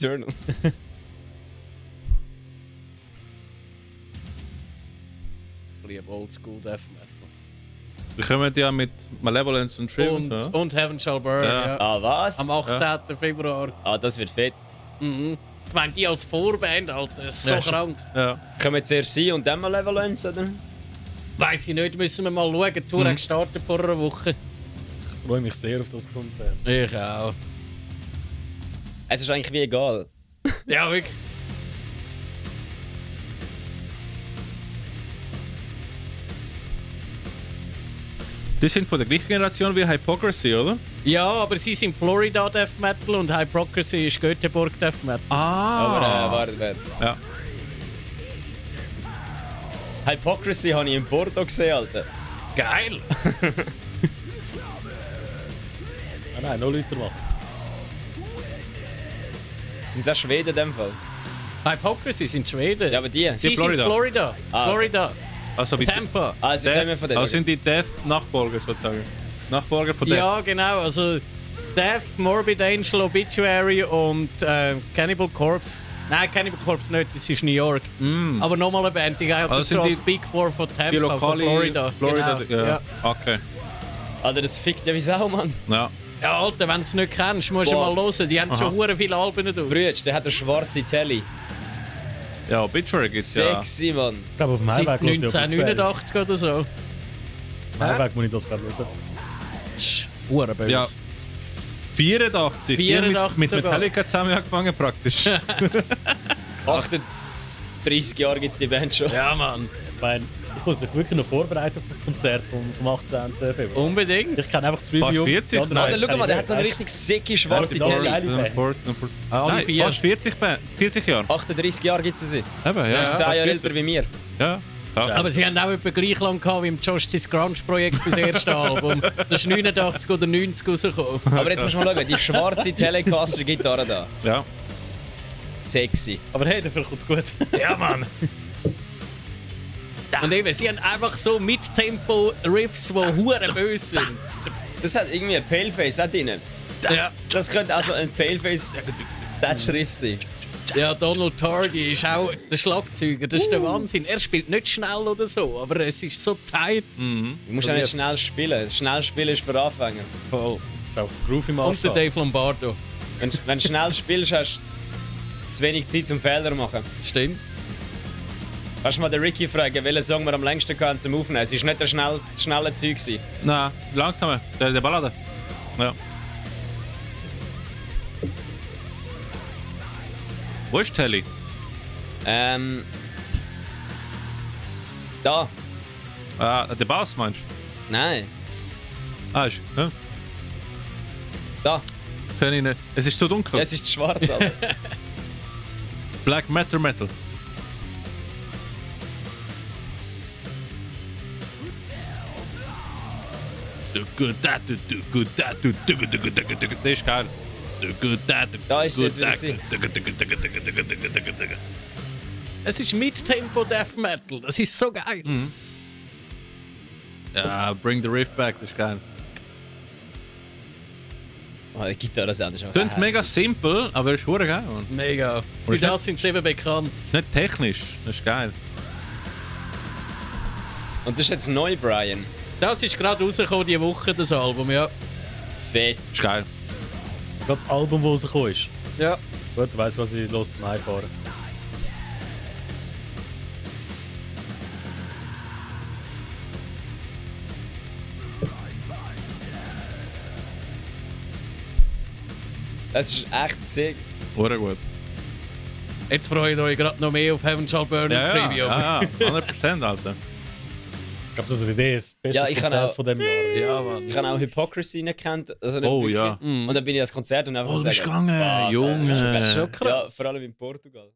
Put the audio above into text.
Journal. Liebe Oldschool Death Metal. Wir kommen ja mit Malevolence und Shriv Und Heaven Shall Burn, ja. Ah, was? Am 18. Februar. Ah, das wird fett. Mhm. Ich meine, die als Vorband, Alter, das ist so krank. Ja. Können wir zuerst sie und dann mal Malevolence, oder? Weiss ich nicht, müssen wir mal schauen. Die Tour hat gestartet vor einer Woche. Ich freue mich sehr auf das Konzert. Ich auch. Es ist eigentlich wie egal. Ja, wirklich. Die sind von der gleichen Generation wie Hypocrisy, oder? Ja, aber sie sind Florida Death Metal und Hypocrisy ist Göteborg Death Metal. Ah! Aber warte. Ja. Hypocrisy habe ich in Porto gesehen, Alter. Geil! Ah nein, noch Leute machen. Sind es auch Schweden in dem Fall? Hypocrisy sind Schweden. Ja, aber die. Sie Florida. sind Florida. Ah, Florida. Also wie Tampa. Ah, sie kommen von denen. Also sind die Death-Nachfolger sozusagen. Nachfolger von Death. Ja, genau. Also Death, Morbid Angel, Obituary und Cannibal Corpse. Nein, Cannibal Corpse nicht, das ist New York. Aber nochmal eine Band, die Also also sind als die- Big Four von Die Tampa, von lokale Florida. Florida Genau. ja. Okay. Alter, das fickt ja wie Sau, Mann. Ja. Ja, Alter, wenn du es nicht kennst, musst du Boah. mal hören. Die haben schon hure viele Alben draus. Brütsch, der hat eine schwarze Telly. Ja, Obituary gibt's ja. Sexy, Mann. Ich glaube, auf dem Seit Heimweg höre ich 1989 oder so. Auf dem Heimweg muss ich das gerade hören. Hure böse. Ja. 84. 84 mit sogar. Metallica zusammen angefangen praktisch. 38 Jahre gibt es die Band schon. Ja, Mann. Ich meine, ich muss mich wirklich noch vorbereiten auf das Konzert vom 18. Februar. Unbedingt. Ich kenne einfach die Fast Review. 40? die anderen Alter, kenne schau mal, ich der hat so eine nicht. richtig sicke schwarze Ja, das ist Telly. geil. Alle Nein, vier. fast 40 Jahre. 38 Jahre gibt es sie. Eben, ja. Ja. 10 Jahre älter wie mir. Ja. Ja. Aber sie haben auch etwa gleich lang gehabt wie im Josh sein Grunge-Projekt fürs erste Album. Das ist 89 oder 90 rausgekommen. Aber jetzt musst du mal schauen, die schwarze Telecaster-Gitarre da. Ja. Sexy. Aber hey, dafür kommt es gut. Ja, Mann. Und eben, sie haben einfach so Mid-Tempo-Riffs, die hure böse sind. Das hat irgendwie ein Paleface auch drin. Ja. Das könnte also ein Paleface-Touch-Riff sein. Ja, Donald Tardy ist auch der Schlagzeuger, das ist der Wahnsinn. Er spielt nicht schnell oder so, aber es ist so tight. Du musst ja nicht schnell spielen. Schnell spielen ist für Anfänger. Voll. Ist auch der Groove im Und der Anschlag. Dave Lombardo. Wenn du schnell spielst, hast du zu wenig Zeit zum Fehler machen. Stimmt. Kannst du mal den Ricky fragen, welchen Song wir am längsten hatten zum Aufnehmen? Es war nicht der schnelle Zeug. gewesen. Nein, langsamer. Der Ballade. Ja. Wo ist Telly? Da. Ah, der Bass meinst Nein. du? Ah, ist. Ja. Da. Sehe ich nicht. Es ist zu dunkel. Es ist schwarz, aber. Black Matter Metal. Das ist geil. Da ist es jetzt wieder Es ist Mid-Tempo Death Metal, das ist so geil. Ja, bring the riff back, das ist geil. Oh, die Gitarre-Sound ist einfach Klingt mega simpel, aber ist hure geil, Mann. Mega. Für ist das sind sie eben bekannt. Nicht technisch, das ist geil. Und das ist jetzt neu, Brian. Das ist gerade rausgekommen diese Woche, das Album, ja. Fett. Das ist geil. Das Album, das rausgekommen ist. Ja. Gut, ich weiss, was ich los zum Heimfahren. Das ist echt sick. Hure gut. Jetzt freue ich euch gerade noch mehr auf Heaven Shall Burn Ja, und ja, Trivium. ja, 100%, Alter. Ich glaube, das ist das beste Ja, ich kann Konzert auch- von diesem Jahr. Ja, Mann. Ich habe auch Hypocrisy nicht gekannt. Also nicht Oh, wirklich. ja. Und dann bin ich ans Konzert und einfach Oh, du bist sagen, gegangen, fuck, Junge. das ist Schon krass. Ja, vor allem in Portugal.